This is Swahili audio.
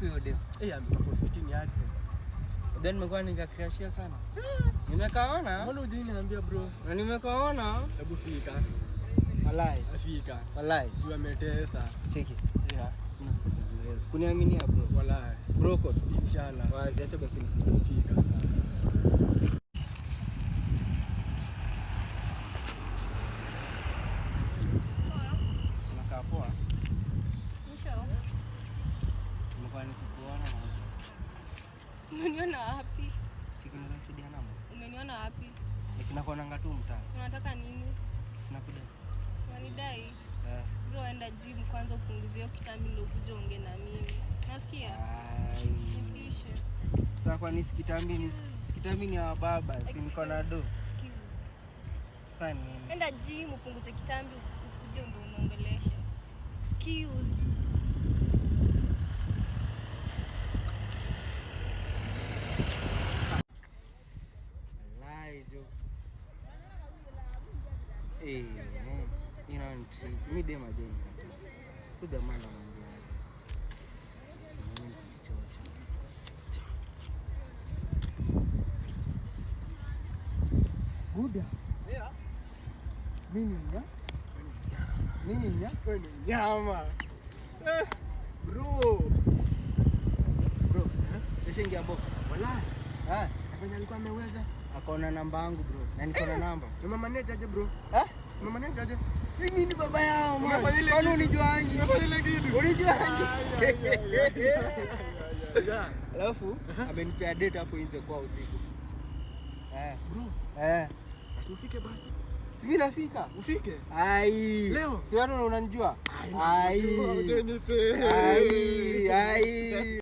Vipi huyo dem? Eh, amekuwa fiti ni aje. Then nimekuwa nikakrashia sana. Nimekaona. Mbona hujaniambia bro? Na nimekaona. Hebu fika. Walai. Afika. Walai. Juu ametesa. Cheki. Yeah. Kuniaminia bro. Walai. Bro code. Inshallah. Wazi, acha basi. Fika. Unakaa poa. Mwisho. Nimekuwa nikikuona na Umeniona wapi? cheki, unaweza nisaidia namba? Umeniona wapi? Nikinakuonanga tu mtaa. Unataka nini? Sina kudai. Unanidai? Eh. Bro, enda gym kwanza upunguzie hiyo kitambi ndio ukuje uongee na mimi. Nasikia? Ai. Nipishe. Sasa kwani sikitambi ni ya baba, si niko na do. Excuse. Sasa ni nini? Enda gym upunguze kitambi ukuje ndio uniongeleshe. Excuse. Walai jo. Eh, ina trick. Mi dem aje nikata. So jamaa anamwambia aje. Mimi nikuchosha. Buda. Yeah. Mimi ni Mimi ni Wewe ni nyama. Eh, bro. Bro. Nishaingia box. Walai. Ah, Afanya alikuwa ameweza. akaona namba yangu bro. Na niko na namba. Umemanage aje bro? Eh? Umemanage aje? Si mimi ni baba yao man. Umefanya ile Kwani kitu? unijuangi? Umefanya ile kitu? Unijuangi? Yeah. Alafu amenipea date hapo nje kwa usiku. Eh. Bro, Eh. basi ufike basi. Si mimi nafika. Ufike. Ai. Leo? Si wewe unanijua? Ai. Ai. Ai, ai.